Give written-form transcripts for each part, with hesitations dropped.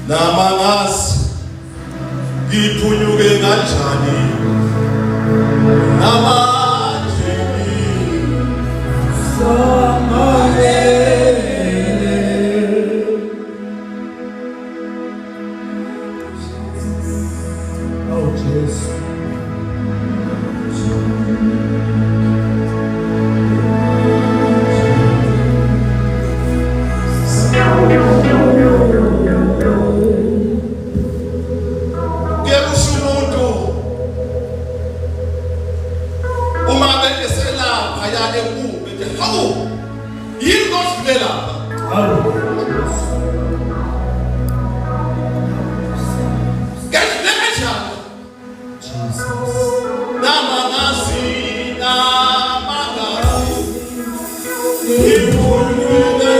Namangazi ngiphunyuke kanjani namanje Oh Jesu. Kuye kusho umuntu uma beselapha ya ekube nje hawu yini kodlule lapha. Hawu Jesu. Ngedlule kanjani? Jesus. Namangazi namangazi ngiphunyuke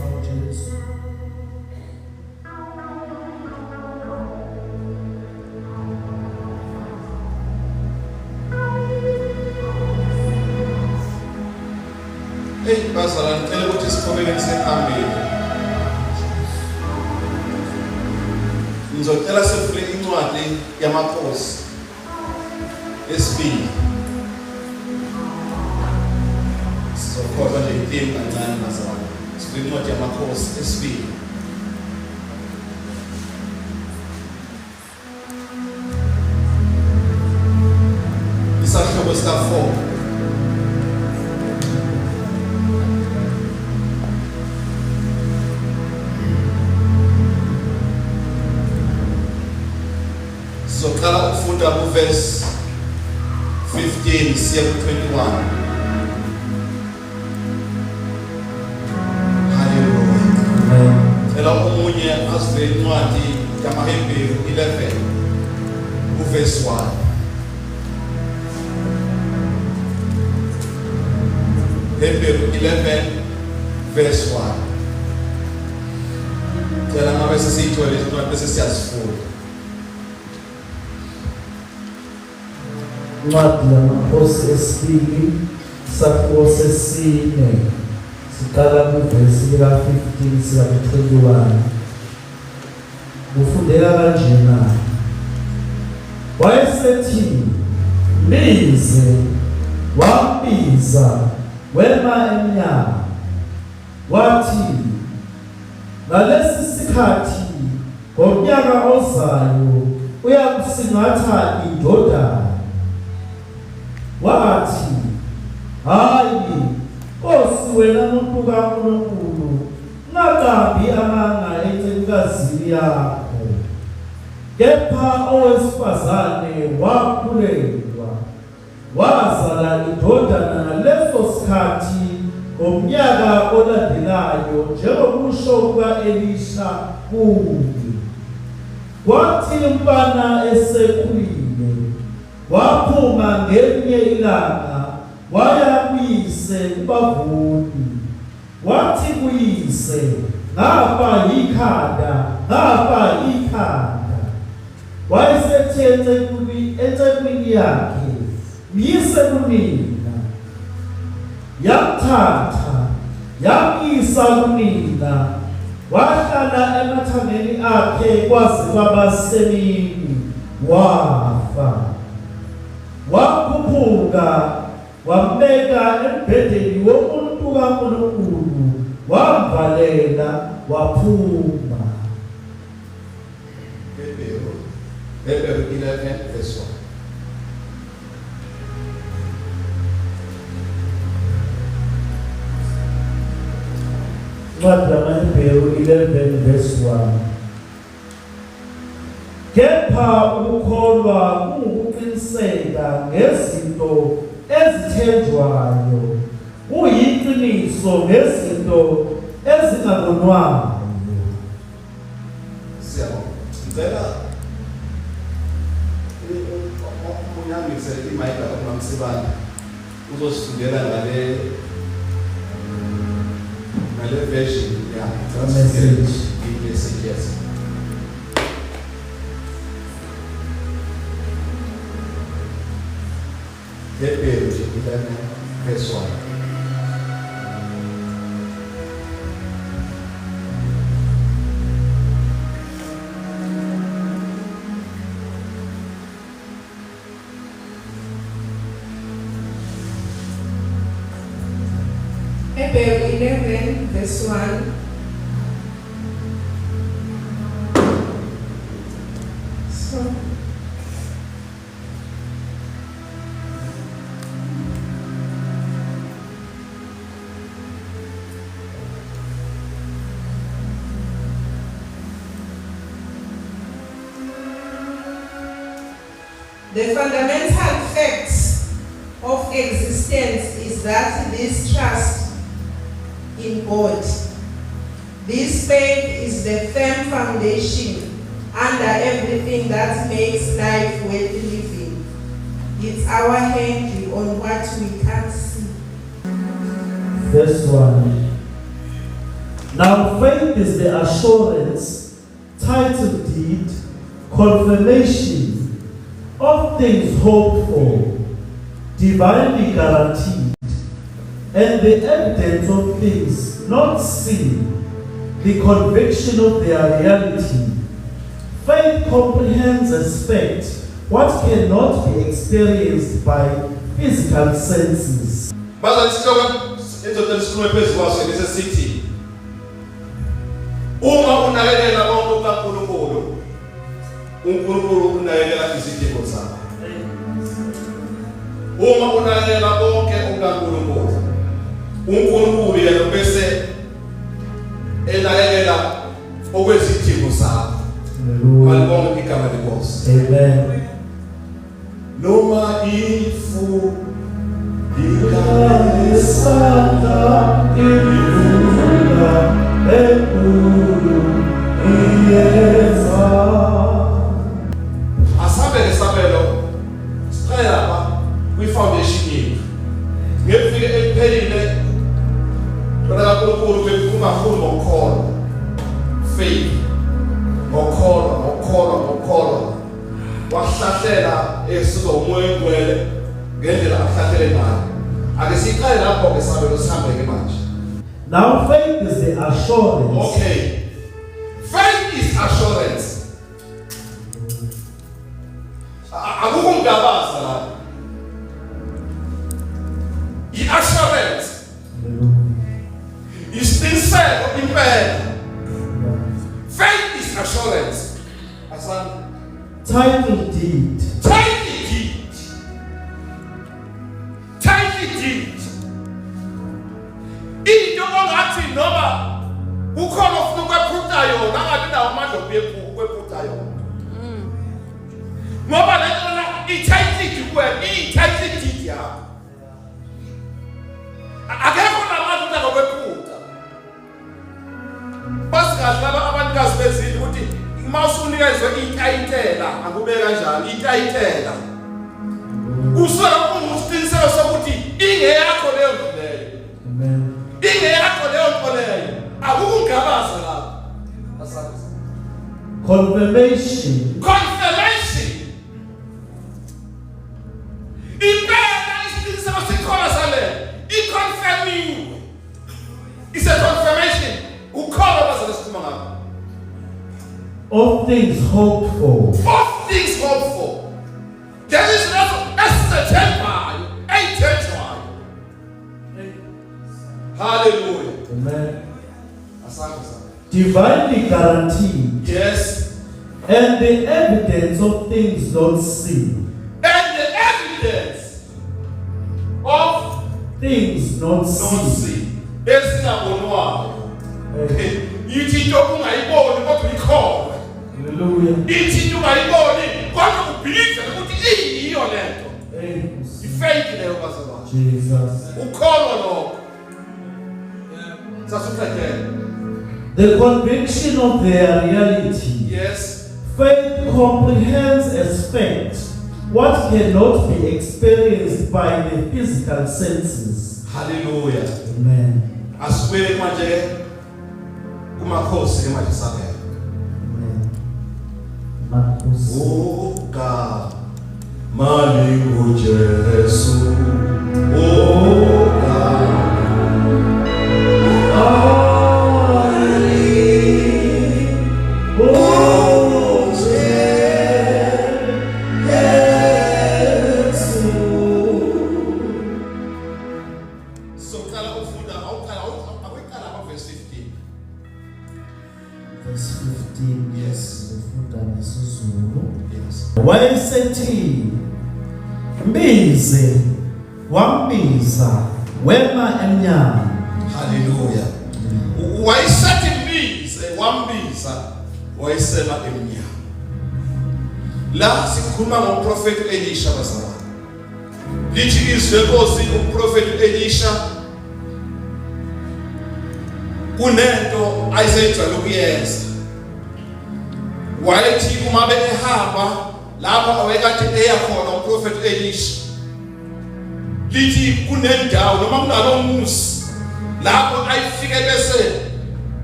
Oh Jesu. Hey bazalwane ngicela ukuthi siqhubeke siphambili. Ngizocela sivule incwadi yamakhosi esibili. Sizokholwa nje ithemu kancane bazalwane. Sivule incwadi yamakhosi esibili. Isahluko sika-4. Sizoqala ukufunda kuverse 15 siye ku-21. Haleluya. Cela omunye azwe incwadi yamaHebheru 11 uverse 1. Hebheru 11 verse 1. Cela ngabe sesiyithole incwadi bese siyazifunda. Incwadi yamaKhosi esibili isahluko sesine siqala kwivesi lika-15 siya ku-21. Kufundeka kanjena. Wayesethi mbize, wambiza wema emnyango. Wathi ngalesi sikhathi ngomnyaka ozayo uyakusingatha indodana. Wathi, Hhayi, Nkosi wena muntu kaNkulunkulu, ungaqambi amanga encekukazini yakho. Kepha owesifazane wakhulelwa, wazala indodana ngaleso sikhathi ngomnyaka olandelayo njengokusho kuka-Elisha kuye. Kwathi umfana esekhulile, waphuma ngelinye ilanga waya kuyise kubavuni. Wathi kuyise, Ngafa yikhanda, ngafa ikhanda. Wayesethi encekwini encekwini yakhe, Myise kunina. Yamthatha, yamyisa kunina, wahlala emathangeni akhe kwaze kwaba semini, wafa. Wakhuphuka wambeka embhedeni womuntu kaNkulunkulu, wamvalela, waphuma. Hebheru Hebheru 11 verse 1. Incwadi yamaHebheru 11 verse 1. Kepha ukukholwa kungukuqiniseka ngezinto ezithenjwayo, kuyiqiniso ngezinto ezingabonwayo. Siyabonga. Ngicela omunye ngidlulisele i-mic lapha kuMamsibane, uzosifundela ngale version ya Message. I-message, yes. Hebrew 11 verse 1. Hebrew 11 verse 1. So, the fundamental fact of existence is that this trust in God. This faith is the firm foundation under everything that makes life worth living. It's our handle on what we can't see. Verse 1. Now faith is the assurance, title deed, confirmation of things hoped for, divinely guaranteed, and the evidence of things not seen, the conviction of their reality. Faith comprehends as fact what cannot be experienced by physical senses. Bazali, isihloko enzothi sikhulume phezu kwaso bese sithi uma unakekela konke kukaNkulunkulu, uNkulunkulu unakekela izidingo zakho. Uma unakekela konke kukaNkulunkulu, uNkulunkulu yena bese enakekela okwezidingo zakho. Hallelujah. Malibonge igama leNkosi. Amen. Noma ifu Isandla imvula enkulu iyeza. Asambe ngesabelo, siqale lapha kwi-foundation yethu ngefike ekuphelile tona kaNkulunkulu bekhuluma kakhulu ngokukholwa, faith, ngokukholwa, ngokukholwa, ngokukholwa, wahlahlela esizwa uMoya oNgcwele ngendlela akuhlahlele ngayo. Ake siqale lapho-ke, sabelo, sihambe-ke manje. Now faith is the assurance. Okay, faith is assurance. Akukho ngingabaza la, i-assurance, isiqiniseko impela. Faith is assurance, asante. Title deed. Title deed, title deed, into ongathi noma kukhona ofuna ukwephuca yona angabi nawo amandla okuyephuca yona, ngoba le nto lena i-title deed kuwena, iyi-title deed yakho. Akekho namandla ukuthi angakwephuca. Bazi kahle laba abanikazi bezindlu ukuthi uma usunikezwe itayitela, akube kanjani itayitela, kusuke kungisiqiniseko sokuthi ingeyakho leyo nto leyo. Amen. Ingeyakho leyo nto leyo, akukungabaza lapho, asante. Confirmation. Confirmation, impela isiqiniseko sikhona sale, i-confirmiwe, it's a confirmation. Ukhona bazale sikhuluma ngakho. Of things hoped for. Of things hoped for, that is lezo esizethembayo, eyithenjwayo. Hallelujah. Amen. Asante sana. Divinely guaranteed. Yes. And the evidence of things not seen. And the evidence of things not not seen. Seen, esingabonwayo. Amen. Ithi into ungayiboni kodwa uyikholwe. Hallelujah. Ithi into ungayiboni kodwa u-believe ukuthi iyiyo lento. Amen. I-faith leyo, bazalwane. Jesus. Ukholwa lokho sasuqedele. The conviction of their reality. Yes. Faith comprehends as fact what cannot be experienced by the physical senses. Haleluya. Amen. Asibuyele manje kumakhosi manje sabela. Amen. Makhosi. Uga mali uJesu. Uga Soqala ukufunda awuqala awuqala verse 15. Verse 15. Yes. Ufunda ngesiZulu. Yes. Wayesethi mbize, wambiza wema emnyango. Haleluya. Wayesethi mbize, wambiza, wayesema emnyango. La sikhuluma ngomprofeti Elisha bazalwane. Lithi izwi lenkosi umprofeti Elisha kunento ayisejwayele ukuyenza. Wayethi uma behamba lapho awekade eya khona umprofeti Elisha, lithi kunendawo noma kunalo muzi lapho ayifike bese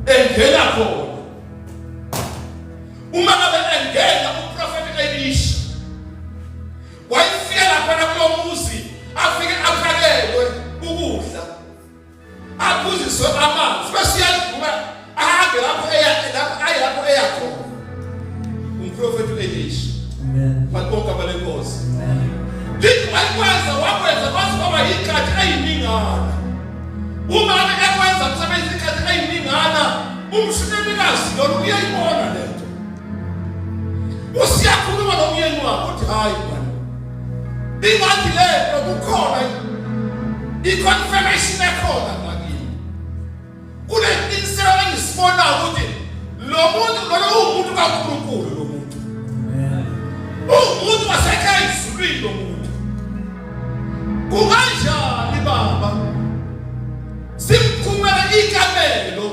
engena khona. Uma ngabe engena uprofeti Elisha wayefika lapha kulo muzi, afike aphakelwe ukudla, aphuziswe amanzi, bese uyadlula ahambe lapho eya lapho aye lapho eya khona. Umprofeti Elisha. Amen. Malibonke abalenkosi. Amen. Lithi wayikwenza wakwenza kwaze kwaba yikhathi eyiningana. Uma ekwenza kusebenza ikhathi eyiningana, umshunemikazi lona uyayibona lento. Usiyakhuluma nomyeni wakhe uthi hayi man. Ingathi lento kukhona i-confirmation ekhona ngakini. Kuneqiniseko engisibonayo ukuthi lo muntu lona uwumuntu kaNkulunkulu lo muntu. Amen. Uwumuntu wasekhaya ezulwini lo muntu. Kunganjani baba? Simkhumela ikamelo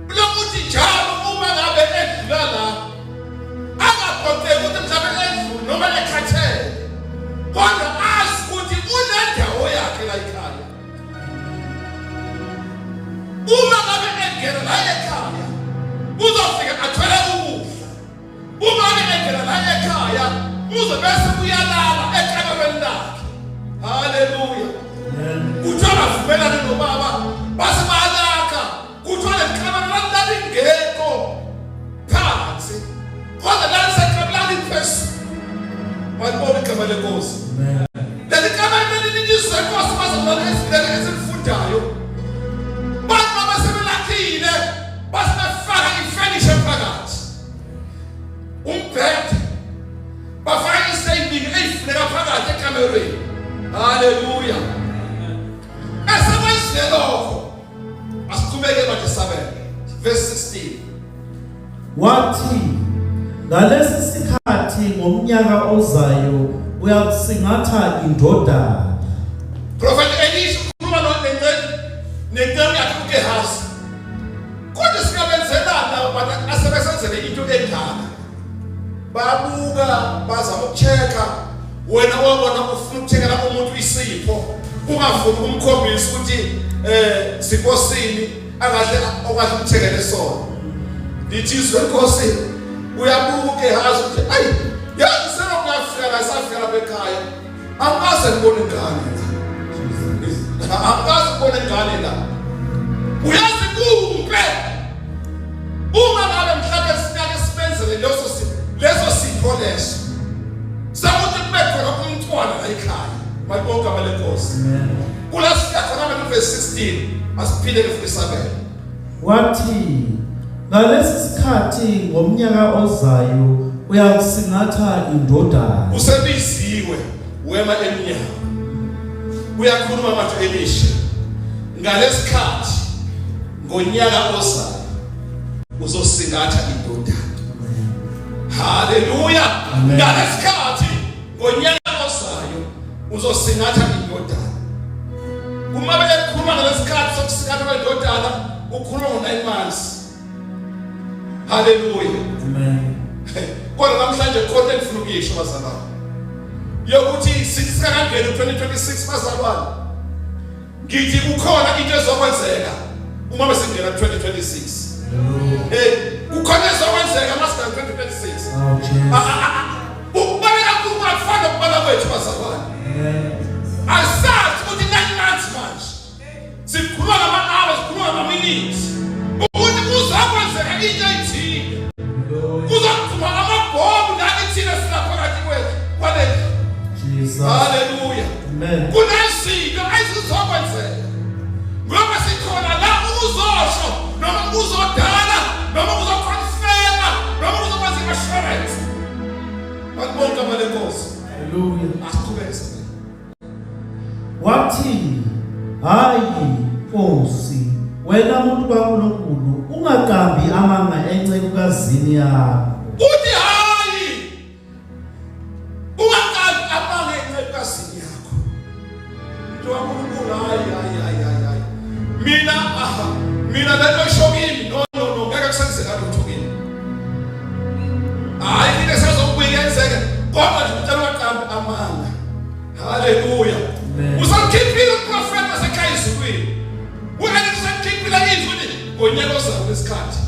lokuthi njalo uma ngabe edlula la angaphoqeki ukuthi mhlawumbe edlule noma ekhathele, kodwa azi ukuthi unendawo yakhe la ekhaya. Uma ngabe engena la ekhaya uzofika athwele ukudla. Uma ngabe engena la ekhaya uzobe bese uyalala ekamerweni lakhe. Haleluya. Kuthiwa bavumelane nobaba base balakha, kuthiwa leli kamelo lalingekho phansi kodwa lalisekamelo laliphezulu. Malibonge igama lenkosi. Amen. Leli kamelo lelilizwe enkosi bazalwane ezilele ezilifundayo. Bantu abasebelakhile base befaka ifenisha phakathi, umbhede, bafaka isayibini eyifuneka phakathi ekamerweni. Haleluya. Esekwenzile lokho, asiqhubeke manje sabele verse 16. Wathi ngalesi sikhathi ngomnyaka ozayo uyakusingatha indodana. Prophet Elisha ukhuluma nenceku yakhe uGehazi. Kodwa singabenzelana abantu asebesenzele into endala. Babuka bazama ukuchecka, wena wabona ufuna ukuthengela umuntu isipho, ungafuni ukumkhombisa ukuthi sipho sini angahle ongahle umthengele sona. Lithi izwi lenkosi uyabuka uGehazi ukuthi ayi yazi selokhu ngafika la safika lapha ekhaya angikaze ngibone ingane la, angikaze ngibone ingane la. Uyazi kumpe uma ngabe mhlawumbe singake sibenzele leso sipho leso sakuthi kube khona umntwana la ekhaya. Malibonke igama lenkosi. Amen. Kula sifika khona manje verse 16, asiphile ke futhi sabele. Wathi ngalesi sikhathi ngomnyaka ozayo uyakusingatha indodana. Usebiziwe wema emnyango, uyakhuluma manje Elisha, ngalesikhathi ngonyaka ozayo uzosingatha indodana. Haleluya. Amen. Ngalesikhathi ngonyaka ozayo uzosingatha indodana. Uma bekhuluma ngalesikhathi sokusingatha kwendodana, ukhuluma ngo9 months. Haleluya. Amen. Kodwa namhlanje khona engifuna ukuyisho bazalwane. Yokuthi sithi singakangeni u-2026 bazalwane, ngithi kukhona into ezokwenzeka uma besingena ku-2026. Hey, kukhona ezokwenzeka uma singena ku-2026. Ukubaleka kakhulu akufani nokubala kwethu bazalwane. Asazi ukuthi 9 months manje sikhuluma ngama-hours, sikhuluma ngama-minutes, ukuthi kuzokwenzeka into ethile, kuzoqhuma amabhomu la kithina silaphakathi kwethu kwalendlu. Jesus. Haleluya. Amen. Kunezinto ezizokwenzeka ngoba sikhona la ukuzosho noma ukuzodala noma ukuzoconfirma noma ukuzokwenza i-assurance. Bakubonke abalenkosi. Hallelujah. Asiqhubeke. Wathi, "Hayi Nkosi, wena muntu kaNkulunkulu, ungaqambi amanga encekukazini yakho." Uthi hayi, ungaqambi amanga encekukazini yakho, muntu kaNkulunkulu. Hayi, hayi, hayi, hayi, hayi, mina, aha, mina lento isho kimi, no, no, no, ngeke kusenzeka lutho kimi. Hayi, into esazokubuye yenzeke, kodwa nje ucela ungaqambi amanga. Haleluya. Amen. Usamkhiphile uprofeta wasekhaya ezulwini u-Elija, usamkhiphile izwi ukuthi ngonyaka ozayo lesikhathi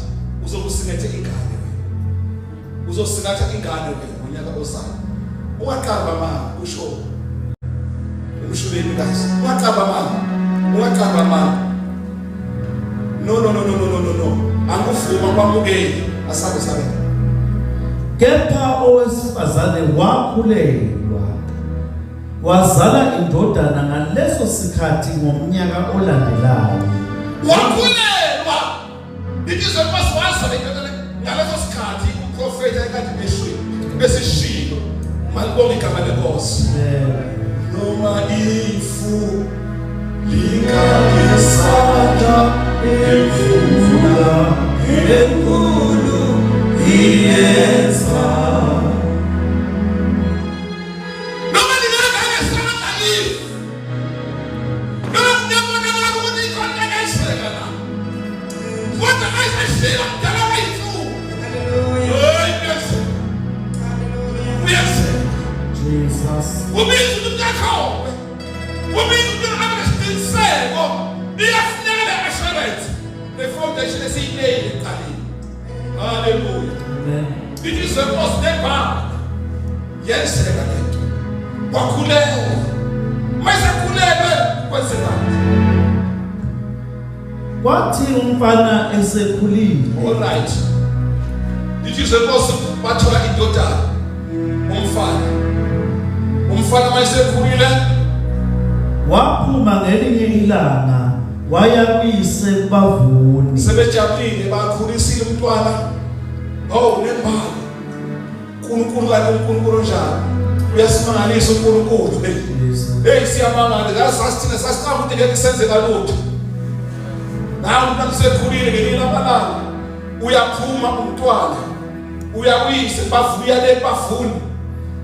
uzokusingethe ingane wena, uzosingatha ingane wena ngonyaka ozayo. Ungaqamba amanga, usho umshuleni kazi. Ungaqamba amanga, ungaqamba amanga. No, no, no, no, no, no, no, no, anguvuma kwamukeli. Asabe sabe. Kepha owesifazane wakhulelwa, wazala indodana ngaleso sikhathi ngomnyaka olandelayo. Wakhulelwa, inhliziyo yenkosi, wazala indodana ngaleso sikhathi uprofeti ayekade eshilo esishilo. Malibonge igama lenkosi. Amen. Noma ifu lingangesandla, imvula enkulu iyeza. Noma lingangesandla ifu, noma kunebonakala ukuthi ikhona engenzeka la, kodwa ayisashilo mdala weyinsuku. Hallelujah. Hayi, kuyenzeka. Hallelujah. Kuyenzeka. Jesus. Ubiza umuntu akhowe, ubiza umuntu abe nesiqiniseko. Iyafuneka le assurance, le foundation esiyileyile ekuqaleni. Haleluya. Amen. Ithi zenkosi nebhala, yenzeka lento, wakhulelwa. Mayisekhulelwe kwenzekani? Kwathi umfana esekhulile, All right, ithi zenkosi bathola indodana, umfana. Umfana mayisekhulile, waphuma ngelinye ilanga waya kuyise kubavuni. Sebejabulile, bakhulisile umntwana. Oh, nembala uNkulunkulu, kanti uNkulunkulu onjani? Uyasimangalisa uNkulunkulu. Hey. Jesus. Hey, siyamangala la, sasithina sasicabanga ukuthi ngeke senzeka lutho. Nawe umntwana usekhulile, ngelinye lamalanga uyaphuma umntwana, uyakuyise, bavuya le bavuni.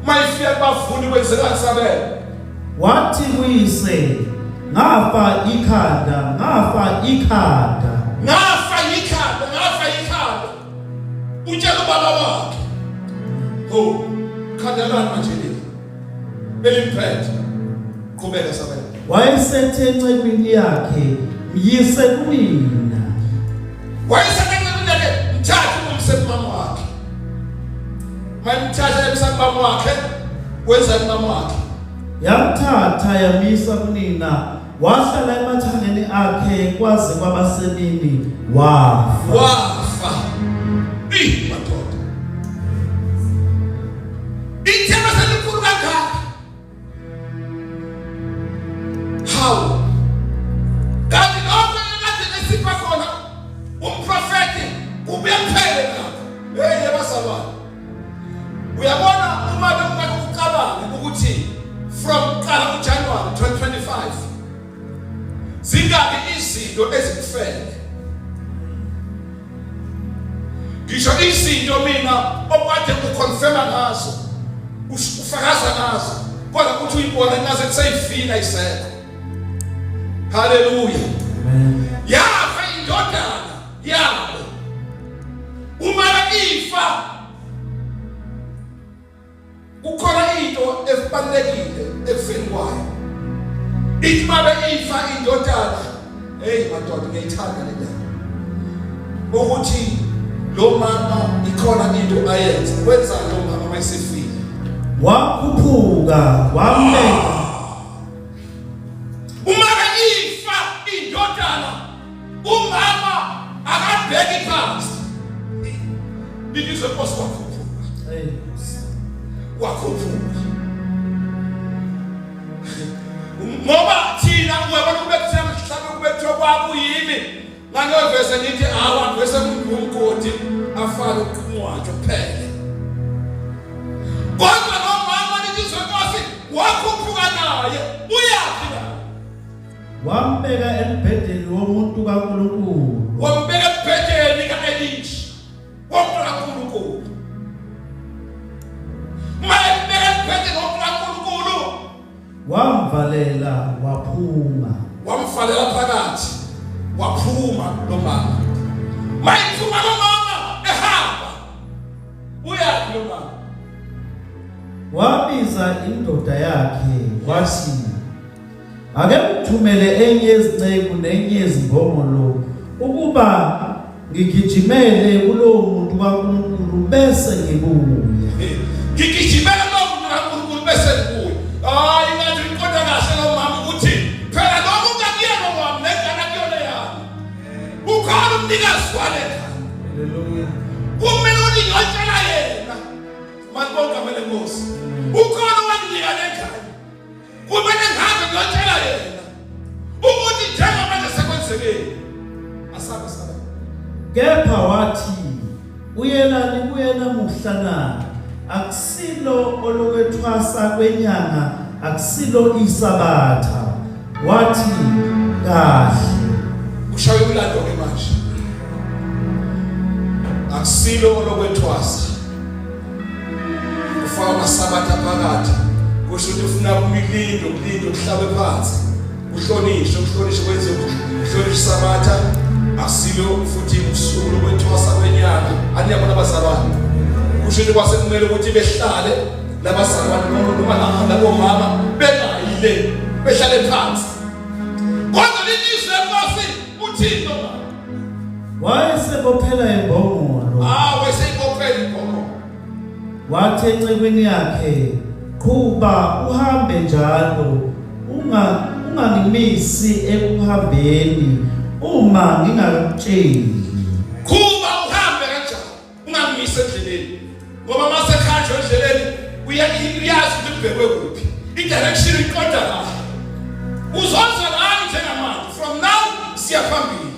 Uma ifika kubavuni kwenzekani, Sabelo? Wathi kuyise, "Ngafa ikhanda, ngafa ikhanda." Ngafa ikhanda, ngafa ikhanda, utshela ubaba wakhe. Ho, khanda lani manje leli elimphethe? Qhubeka, Sabelo. Wayesethe encekwini yakhe, "Myise kunina." Wayesekencekwini yakhe, mthathe umse kumama wakhe. Mayimthatha emsa kumama wakhe, wenzani mama wakhe? Yamthatha yamisa kunina, wahlala emathangeni akhe kwaze kwaba semini, wafa. Wafa. Ih, madoda, ithemba selikhulu kangaka. Hawu, kanti lokho ekade esipha khona umprofeti kubuye kuphele lapho. Hey, yabazalwane, uyabona uma bekungake ucabange ukuthi from qala uJanuary 2025 zingaki izinto ezikufele. Ngisho izinto mina okade uconfirma ngazo, ufakaza ngazo, kodwa ukuthi uyibone ngaze kuseyifika isekho. Haleluya. Amen. Yafa indodana yabo. Uma ifa Kukhona into ebalulekile ekufeni kwayo. Ithi mabe ifa indodana, hey madoda ngiyayithanda le ndaba. Ukuthi lo mama ikhona into ayenza. Wenzani lo mama mayesefile? Wakhuphuka wambeka. Uma ifa indodana, umama akabheki phansi. Lilizwe Nkosi wakhuphuka. Wakhuphuka. Ngoba thina uyabona kube kuthiwa mhlawumbe kube kuthiwa kwakuyimi ngangiyovese ngithi awa ngivese kumgodi afake ukunqwatshwa kuphele. Kodwa lo mama lilizwe Nkosi wakhuphuka naye uyaphi naye? Wambeka embhedeni womuntu kaNkulunkulu. Wambeka embhedeni kaElisha. Womuntu kaNkulunkulu. Mayembeka embhedeni womuntu kaNkulunkulu. Wamvalela waphuma. Wamvalela phakathi. Waphuma lo mama. Mayiphuma lo mama ehamba. Uyaphi lo mama? Wabiza indoda yakhe wathi Ake ngithumele enye yezinceku nenye yezimbongolo ukuba ngigijimele kulowo muntu kaNkulunkulu bese ngibuya. Ngigijimele kulowo muntu kaNkulunkulu bese ngibuya. Hayi ngathi uyiqonda kahle lo mama ukuthi phela lo muntu akuyena wami nengane akuyona yami. Ukhona umnikazi wale ngane. Haleluya. Kumele ukuthi ngiyotshela yena. Malibonga igama lenkosi. Ukhona owanginika le ngane. Kumele ngihambe ngiyotshela yena ukuthi njengamanje sekwenzekeni. Asabe sabe. Kepha wathi uyelani kuye namuhla na? Akusilo olokwethwasa kwenyanga, akusilo isabatha. Wathi kahle. Ushaye umlando ke manje. Akusilo olokwethwasa. Ufaka amasabatha phakathi. Kusho ukuthi ufuna kumilindo, kulindo kuhlabe phansi. Kuhlonishwe, kuhlonishwe kwenziwe kuhlonishwe isabatha. Akusilo futhi usuku lokwethwasa kwenyanga. Aniyabona abazalwane. Kusho ukuthi kwase kumele ukuthi behlale labazalwane noma labo mama bengayi le behlale phansi. Kodwa lilizwe lenkosi uthini lo mama? Wayesebophela imbongolo. Ah, wayeseyibophela imbongolo. Wathi encekwini yakhe, qhuba uhambe njalo, unga ungangimisi ekuhambeni uma ngingakutsheli. Qhuba uhambe kanjalo, ungangimisi endleleni. Ngoba uma sekhanjwa endleleni uyazi ukuthi kubhekwe kuphi. I-direction uyiqonda kahle. Uzozwa nami njengamanje. From now siya phambili.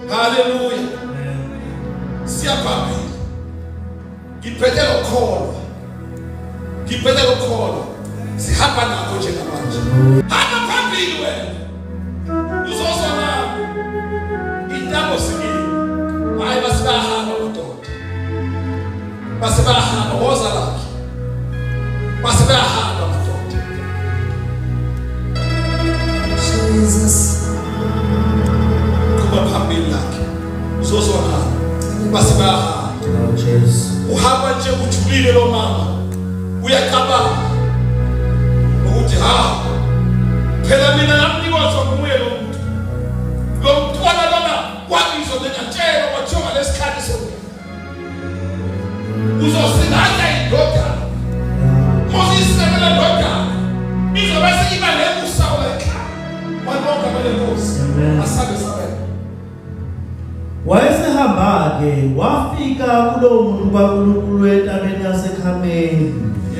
Haleluya. Siya phambili. Ngiphethe lokholwa. Ngiphethe lokholwa. Sihamba nakho njengamanje. Hamba phambili wena. Uzozwa nami. Intambo zikini. Hayi basibahamba madoda. Base bayahamba woza lapha. Base bayahamba madoda. Jesus. Qhuba phambili lakhe. Uzozwa ngalo. Base bayahamba. Oh Jesus. Uhamba nje ujulile lo mama. Uyacabanga ukuthi ha phela mina ngamnikozwa nguye lo muntu. Lo mntwana lona kwabizwa njengatshela kwathiwa ngalesikhathi sokuya. Uzosingatha indodana. Mosisekela indodana. Izobe seyiba nemusa wekhaya. Malibonga belenkosi. Asabe sabe. Wayesehamba-ke wafika kulowo muntu kaNkulunkulu entabeni yaseKhameli.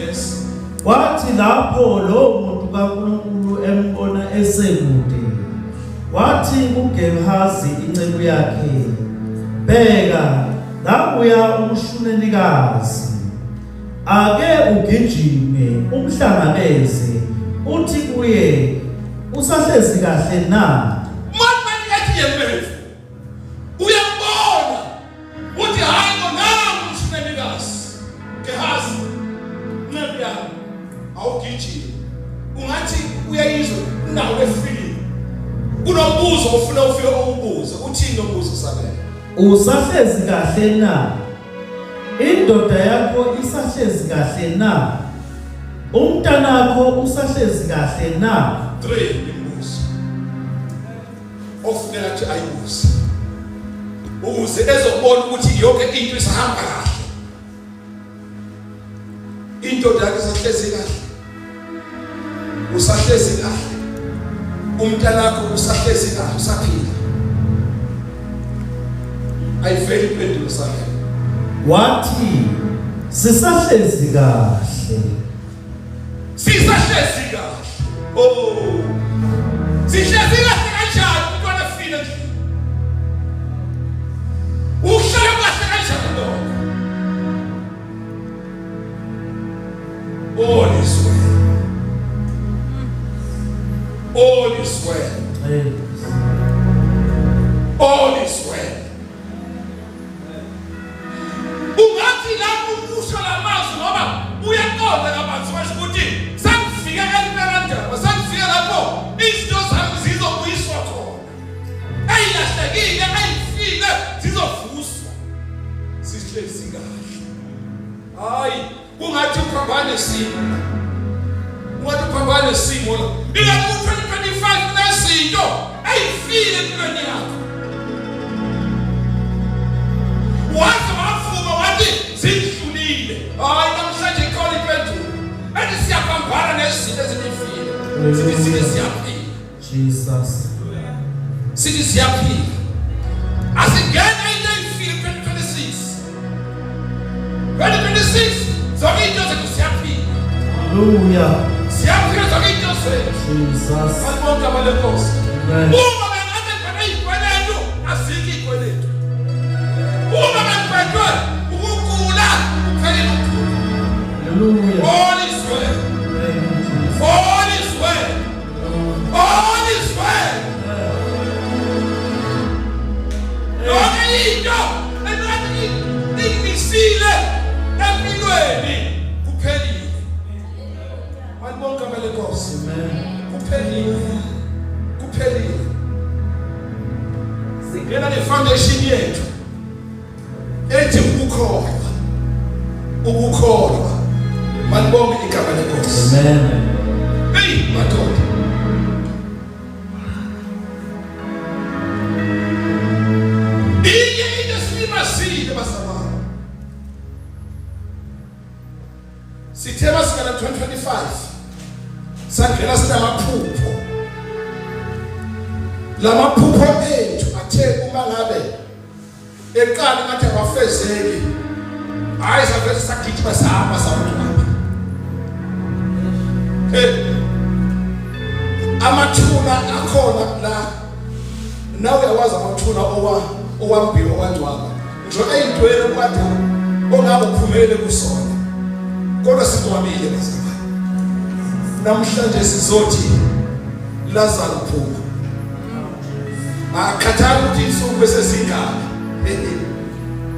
Yes. Kwathi lapho lowo muntu kaNkulunkulu embona esekude, Wathi kuGehazi inceku yakhe, Bheka, nanguya umshunelikazi. Ake ugijime umhlangabeze, uthi kuye, usahlezi kahle na? Manje ethi yembevu. Uyambona uthi hayi ngonami umshunelikazi. Gehazi, nceku yami, awugijimi. Ungathi uyayizwa unawo efilini. Kunombuzo ofuna ufike uwubuze. Uthini lo mbuzo Sabela? Usahlezi kahle na? Indoda yakho isahlezi kahle na? Umntanakho usahlezi kahle na? 3 imibuzo okufuneka ukuthi ayibuze ukuze ezobona ukuthi yonke into isahamba kahle. Indoda yakhe isahlezi kahle, usahlezi kahle, umntanakho usahlezi kahle, usaphila. Ayiveli impendulo sakhe. Wathi, Sisahlezi kahle. Sisahlezi kahle. Oh. Sihlezi kahle kanjani umntwana efile nje? Uhlala kahle kanjani lokho? All is well. All is well. All is well. Ungathi lapho usho lamazwi ngoba uyaqonda kabanzi washo ukuthi sengifike elipelandaba, sengifike lapho izinto zami zizobuyiswa khona. Eyilahlekile, eyifile zizovuswa. Sihlezi kahle. Hayi, kungathi uphambane isimo. Kungathi uphambane isimo la. Ingathi ku-2025 kunezinto eyifile empilweni yakho. Waze wavuma wathi zidlulile. Hayi, namhlanje ikhona impendulo. Ethi siyaphambana nezinto ezibifile. Sithi sithi siyaphila. Jesus. Sithi siyaphila. Asingene into eyifile 2026. 2026 zonke into zethu siyaphila. Hallelujah. Siyaphila zonke into zethu. Jesus. Malibonke abalenkosi. Amen. Uma bengathi ngibheke izikweletu, azikho izikweletu. Uma bengibhekwe ukugula, kuphelile ukugula. Hallelujah. All is well. Thank you, Jesus. All is well. All is well. Yonke into engathi imisile empilweni kuphelile. Malibonke abalenkosi. Amen. Kuphelile. Kuphelile. Singena ne-foundation yethu ethi ukukholwa. Ukukholwa. Malibonke igama lenkosi. Amen. Hey madoda. Inye into esilimazile bazalwane. Sithe masingena 2025 sangena sinamaphupho. Lamaphupho ethu athe uma ngabe eqala ngathi awafezeki. Hayi savese sagijima sahamba sakuthi Hey amathuna akhona la nawe uyawazi amathuna owa owambiwa owangcwaba ngisho eyintweni okade ongabe uphumele kusona kodwa singcwabile bazalwane namhlanje sizothi Lazaro phuma akhathali ukuthi insuku bese zingaka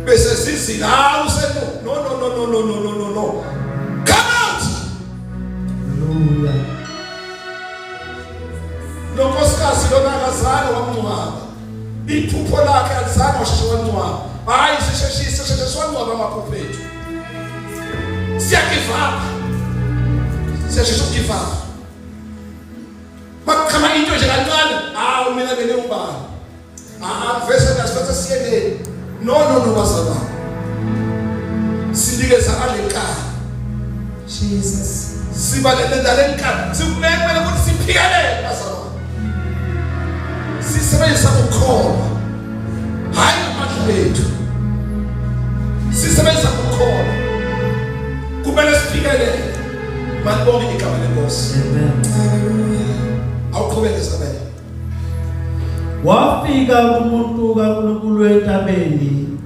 bese zizila hawu senu no no no no no no no no no come out. Hallelujah. Lo nkosikazi lona akazange wamngcwaba, iphupho lakhe alizange washeshe wangcwaba. Hhayi, sisheshise sheshe siwangcwaba amaphupho ethu, siyagive up, siyashesha ukugive up. Makuqhama into nje kancane, hawu mina bengiwubani, ah vese nasifethe siyekeni. No no no bazalwane, sinikeza alenkani. Jesus. Siba nalenkani, sikumele ukuthi siphikelele bazalwane, sisebenzisa ukukholwa, hayi amandla ethu, sisebenzisa ukukholwa. Kumele siphikelele. Malibonge igama lenkosi. Amen. Hallelujah. Awuqhubeke Sabela. Wafika kumuntu kaNkulunkulu entabeni,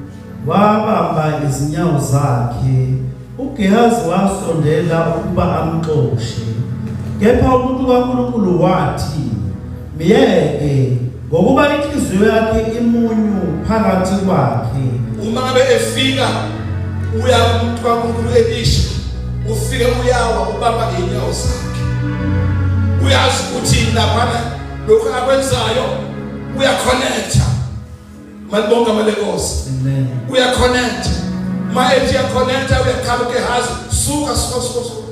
wabamba izinyawo zakhe. UGehazi wasondela ukuba amxoshe. Kepha umuntu kaNkulunkulu wathi, "Myeke, ngokuba inhliziyo yakhe imunyu phakathi kwakhe." Uma ngabe efika uya kumuntu kaNkulunkulu Elisha, ufike uyawa ubamba inyawo zakhe. Uyazi ukuthi laphana lokhu akwenzayo uyaconnecta. Malibonga malenkosi. Amen. Uyaconnecta. Ma ethi uyaconnecta uyaqhamuka ehazi, suka suka suka suka.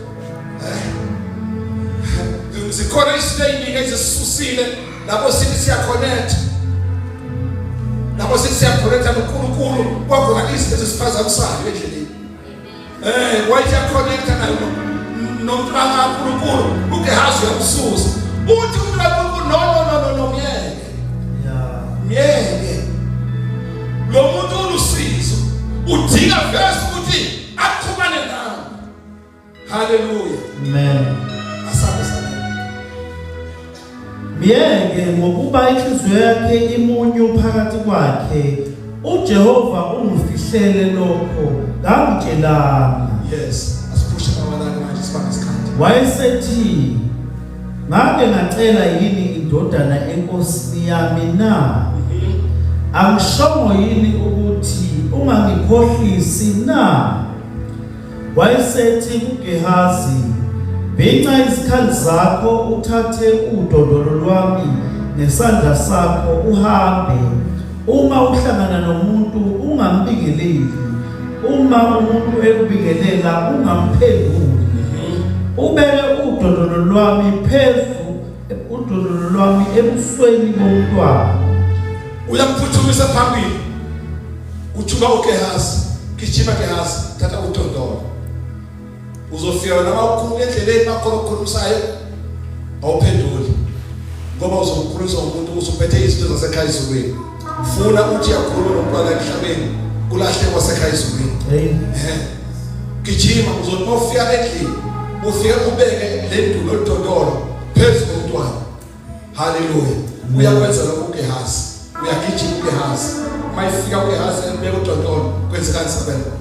Zikhona izinto eziningi ezisisusile lapho sithi siyaconnect. Lapho sithi siyaconnect noNkulunkulu kwakhona izinto ezisiphazamisayo endleleni. Wayethi uyaconnecta naye nomntwana kaNkulunkulu uGehazi uyamsusa. Uthi umuntu kaNkulunkulu no no no no no myeke. Myeke. Lo muntu ulusizo. Udinga vese ukuthi axhumane nawe. Hallelujah. Amen. Asabe sabe. Myeke ngokuba inhliziyo yakhe imunyu phakathi kwakhe uJehova ungifihlele lokho kangitshelanga. Yes, asiphushe mabalane manje sibambe isikhathi. Wayesethi ngake ngacela yini indodana enkosini yami na? Angishongo yini ukuthi ungangikhohlisi na? Wayesethi kuGehazi, Bhinca izikhali zakho uthathe udondolo lwami ngesandla sakho uhambe. Uma uhlangana nomuntu ungambingeleli, uma umuntu ekubingelela ungamphenduli. Ubeke udondolo lwami phezu udondolo lwami ebusweni bomntwana. Uyamphuthumisa phambili. Uthuma uGehazi, gijima Gehazi, thatha udondolo. Uzofika wena mawukhuluma endleleni makhona okukhulumisayo awuphenduli. Ngoba uzokhulunyiswa umuntu usuphethe izinto zasekhaya ezulwini. Funa uthi uyakhuluma nomntwana emhlabeni, kulahle kwasekhaya ezulwini. Amen. Gijima uzothi mawufika endlini, ufike ubeke le ndulo odondolo phezu komntwana. Haleluya. Uyakwenza lokho uGehazi. Uyagijima uGehazi. Uma ifika uGehazi embeka udondolo, kwenzekani sabelo?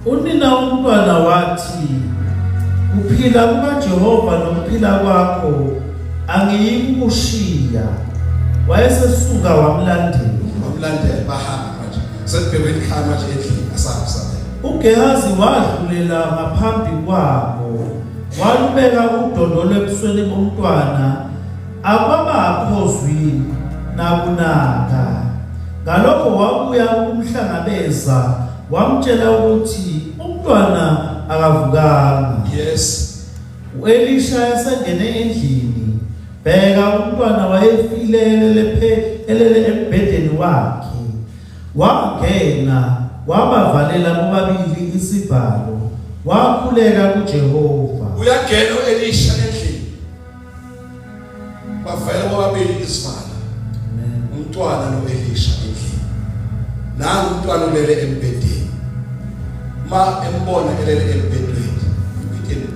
Unina womntwana wathi, Kuphila kukaJehova nokuphila kwakho angiyikukushiya. Wayesesuka wamlandela. Wamlandela bahamba manje. Sekubhekwe ekhaya manje endlini asahambe sabelo. UGehazi wadlulela ngaphambi kwabo. Walubeka udondolo ebusweni bomntwana, akwabakho zwi nakunaka. Ngalokho wabuya ukumhlangabeza, wamtshela ukuthi umntwana akavukanga. Yes. U-Elisha esengene endlini, bheka umntwana wayefile elele elele embhedeni wakhe. Wangena wabavalela bobabili isivalo, wakhuleka kuJehova. Uyangena uElisha endlini. Bavalela bobabili isivalo. Umntwana noElisha endlini. Nangu umntwana ulele embhedeni. Ma embona elele embhedweni, embhedeni.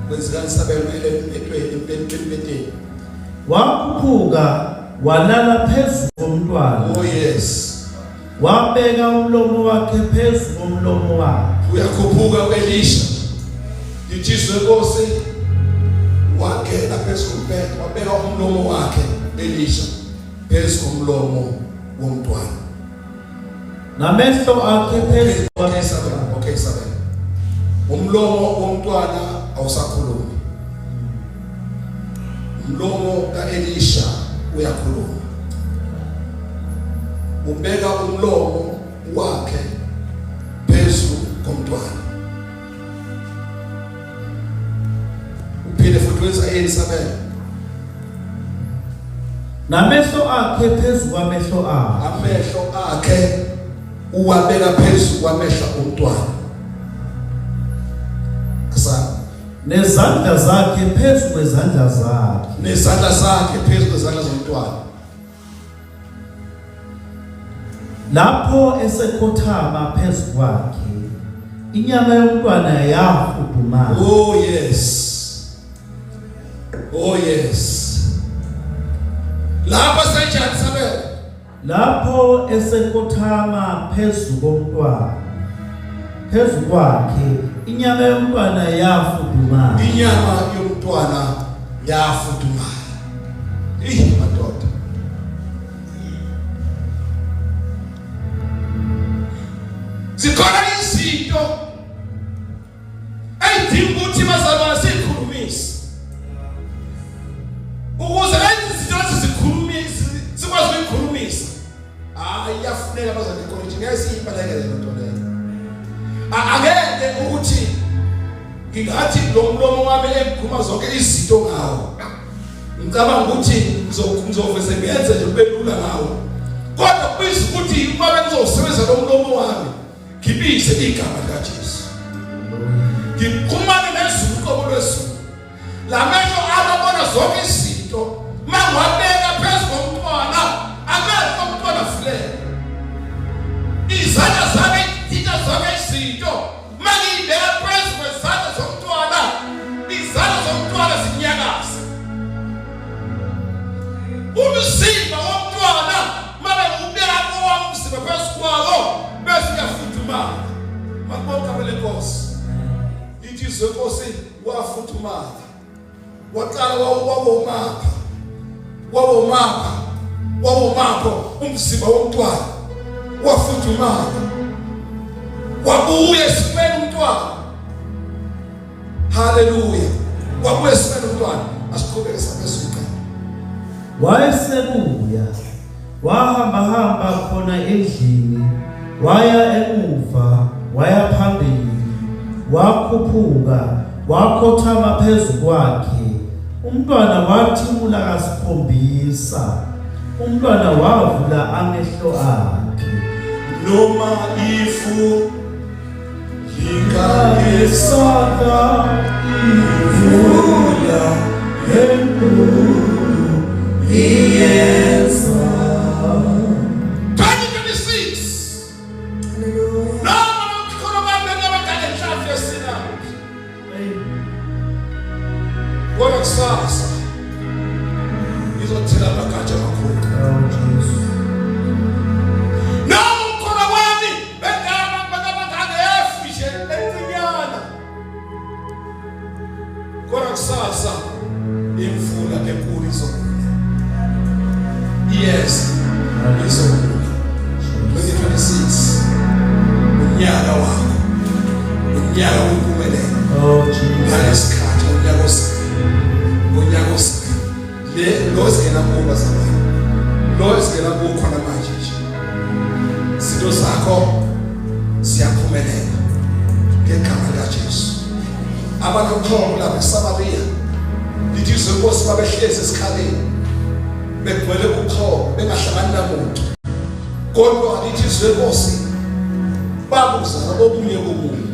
Kwenzekani sabelo elele embhedweni, embhedeni. Wakhuphuka walala phezu komntwana. Oh yes. Wabeka umlomo wakhe phezu komlomo wakhe. Uyakhuphuka uElisha. Lithi izwi lenkosi wangena phezu kombhede wabeka umlomo wakhe Elisha phezu komlomo womntwana. Namehlo akhe phezu Okay, Sabela. Okay, Sabela. Umlomo womntwana awusakhulumi. Umlomo kaElisha uyakhuluma. Ubeka umlomo wakhe phezu komntwana. Uphinde futhi wenza yini Sabela? Namehlo akhe phezu kwamehlo akhe. Amehlo akhe uwabeka phezu kwamehlo omntwana. Asa Nezandla zakhe phezu kwezandla zakhe. Nezandla zakhe phezu kwezandla zomntwana. Lapho esekhothama phezu kwakhe, inyama yomntwana yafudumala. Oh yes. Oh yes. Lapho senjani sabelo? Lapho esekhothama phezu komntwana, phezu kwakhe, inyama yomntwana yafudumala. Inyama yomntwana yafudumala. Ih madoda. Zikhona izinto eyidinga ukuthi bazalwane sikhulumise. Ukuze lezi zinto lezi sikhulumise sikwazi ukuyikhulumisa. Hayi iyafuneka bazalwane ikoliji ngeke siyibalekele le nto leyo. Angeke ukuthi Ngingathi lo mlomo wami engikhuluma zonke izinto ngawo. Ngicabanga ukuthi ngizoveze ngenze nje kube lula ngawo. Kodwa kubiza ukuthi uma bengizosebenzisa lo mlomo wami ngibize igama likaJesu. Ngixhumane nezulu uqobo lwezulu. La mehlo ababona zonke izinto mangiwabeka phezu komntwana amehlo omntwana avuleke. Izandla zami zithinta zonke izinto mangiyibeka phezu kwezandla zomntwana izandla zomntwana zinyakaza. Umzimba womntwana mabe ubeka kowami umzimba phezu kwawo bese uyafudumala. Makubonke abelenkosi. Lithi izwi lenkosi wafudumala waqala wawomapha wawomapha wawomapha umzimba womntwana wafudumala wabuya esimeni umntwana haleluya wabuya esimeni umntwana asiqhubeke saphezulu wayesebuya Wahamba hamba khona endlini, waya emuva, waya phambili, wakhuphuka, wakhothama phezu kwakhe. Umntwana wathimula kasikhombisa. Umntwana wavula amehlo akhe. Noma ifu lingangesaka imvula enkulu iyeza. 2026 noma nomkholo bami bengabadala enhlamvu yesinami kodwa kusasa ngizothela amagatsha amakhulu. Oh Jesu. Noma umkhona wami bengaba bangabangangefu nje encinyana. Kodwa kusasa imvula enkulu izokuna. Yes, izokuna. 2026 unyaka wakho unyaka wempumelelo oh Jesus ngalesikhathi unyaka ozayo unyaka ozayo le lo singena kuwo bazalwane lo singena kuwo khona manje nje izinto zakho ziyaphumelela ngegama likaJesu abanoxolo lapha eSamaria lithi izwe inkosi babehlezi esikhaleni begcwele uxolo bengahlangani namuntu kodwa lithi izwe inkosi babuzana omunye komunye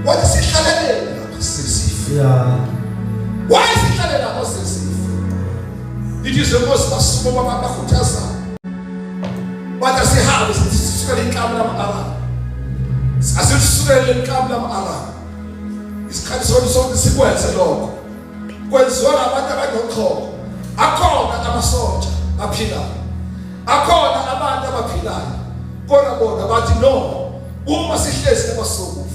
wathi sihlaleleni lapha sisife yeah why sihlale lapha sisife lithi izwe inkosi basukuma bakhuthazana bathi asihambe sisukele inkamu lama-arabu asilisukele inkamu lama-arabu isikhathi sonke sonke sikwenze lokho kwenziwa ngabantu abanochoko akhona amasonja aphilayo akhona abantu abaphilayo kodwa bona bathi no uma sihlezi lapha sizokufa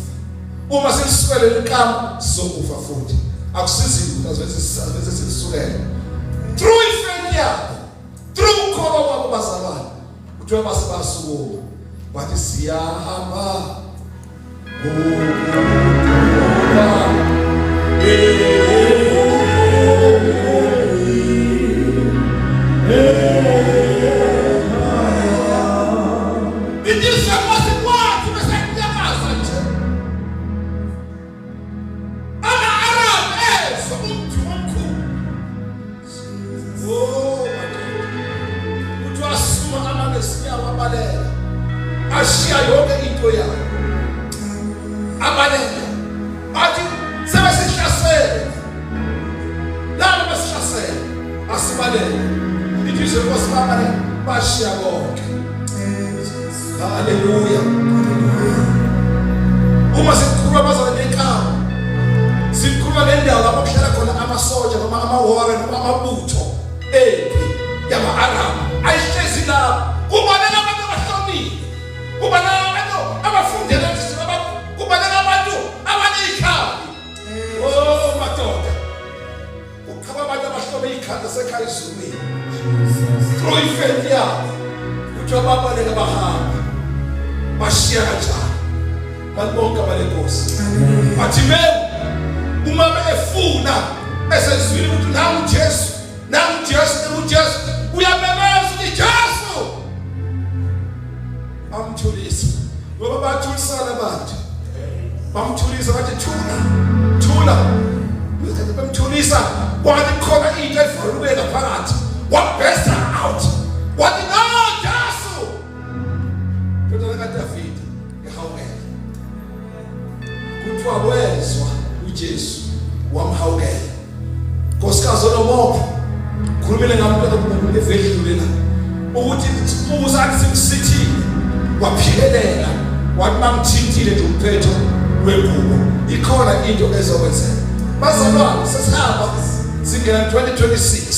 uma silisukele inkamu sizokufa futhi akusizi lutho aziveze silisukele through ifaith yabo through ukholo kwabo bazalwane kuthiwa base basukuma bathi siyahamba Ashiya yonke into yawo abaleka bathi sebesihlasele labo besihlasele asibaleke ithi izwe nkosi babaleka bashiya konke haleluya uma sikhuluma bazalwane benkawu sikhuluma ngendawo lapho kuhlala khona amasoja noma amawara noma amabutho empi yama-arabu ayihlezi lapho kubaleka abantu abahlomile kubaleka abantu abafundele kubaleka abantu abaney'khabi o oh, madoda kuqhaba abantu abahlome ikhanda sekhaya ezulwini through ifaith yabo kuthiwa babaleka bahamba bashiya kanjalo bantu bonke abalenkosi bathi mewu uma efuna esezwile ukuthi nangu Jesu nangu Jesu nangu Jesu uyamemeza ukuthi Jesu amthulisa ngoba bathulisana abantu Bamthulisa bathi thula, thula. Ngesikhathi bemthulisa kwathi khona into evalukela phakathi. Wabhesta out. Wathi no Jesu. Ndodana kaDavide ngihawukele. Kuthiwa wezwa uJesu wamhawukela. Nkosikazi onomopho khulumile ngami evedlule la ukuthi isibuza athi simsithile waphikelela wathi bamthintile nje umphetho wengubo ikhona into ezokwenzeka bazalwane sesihamba singena 2026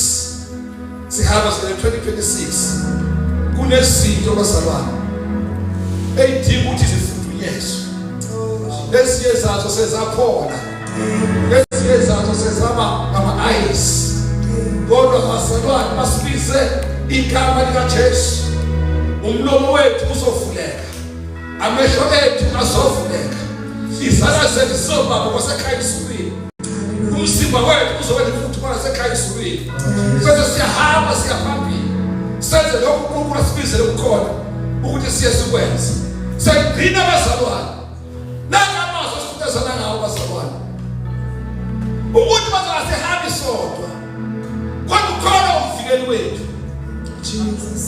sihamba singena 2026 kunezinto bazalwane eyidinga ukuthi zifudunyezwe ezinye zazo sezaphola ezinye zazo sezaba ngama-ayisi kodwa bazalwane basibize igama likaJesu umlomo wethu uzovuleka amehlo ethu azovuleka izandla zethu zizobamba kwasekhaya ezulwini umzimba wethu uzoba nemfuthu kwasekhaya ezulwini bese siyahamba siyaphambili senze lokhu uNkulunkulu asibizele kukhona ukuthi siye sikwenze siyagcina abazalwane Nanga amazwi esikhuthazana ngawo bazalwane. Ukuthi bazalwane sihambi sodwa. Kodwa ukhona umvikeli wethu. Jesus.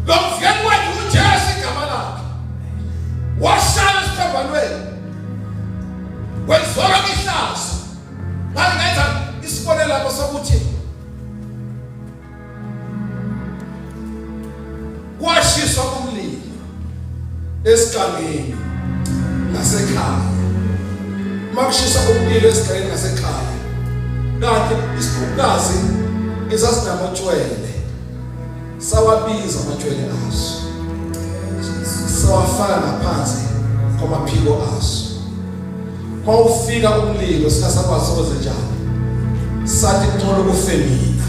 Lo mvikeli wethu uJesu igama lakhe. Washaya esiphambanweni. Wenziwa ihlazo. Ngake ngenza isibonelo lapho sokuthi Kwashiswa umlilo esigangeni ngasekhaya. Makushisa umlilo esigangeni ngasekhaya, kanti isikhukhukazi esasinamatshwele sawabiza amatshwele aso sawafaka ngaphansi kwamaphiko aso. Mawufika umlilo singasakwazi sokwenze njani. Sathi ngcono kufe mina.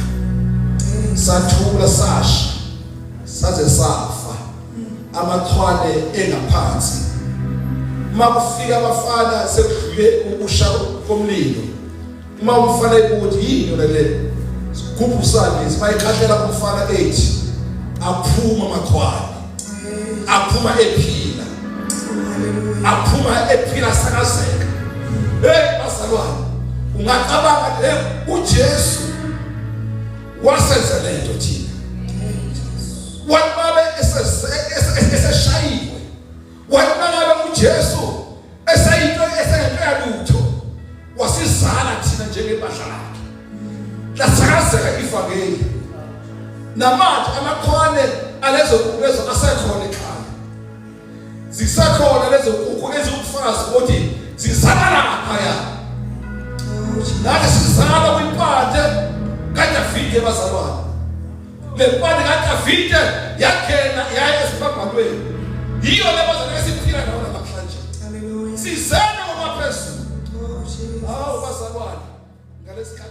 Sathula sasha saze safa. Amaxhwane engaphansi. Uma kufika abafana sekudlule ukusha komlilo. Uma umfana ebuthi yini yona le? Sigubhu sani lesi bayikhahlela umfana ethi aphuma amaxhwane. Aphuma ephila. Aphuma ephila sakazeka. Hey bazalwane, ungacabanga hey uJesu wasenza lento thina. Wathi babe eseshayiwe. Wathi mangabe uJesu eseyinto esengento yalutho wasizala thina njengebandla lakhe. Lasakazeka ivangeli. Namanje amakhwane alezo lezo asekhona ekhaya. Zisakhona lezo nkukhu eziwubufakazi ukuthi zizala laphaya. Nathi sizala kwimpande kaDavide bazalwane. Le mpande kaDavide yangena yaya esiphambanweni. Yiyo le bazalwane esiphila ngayo namhlanje. Hallelujah. Sizele ngobaphezulu. Oh Jesus. Hawu bazalwane ngalesikhathi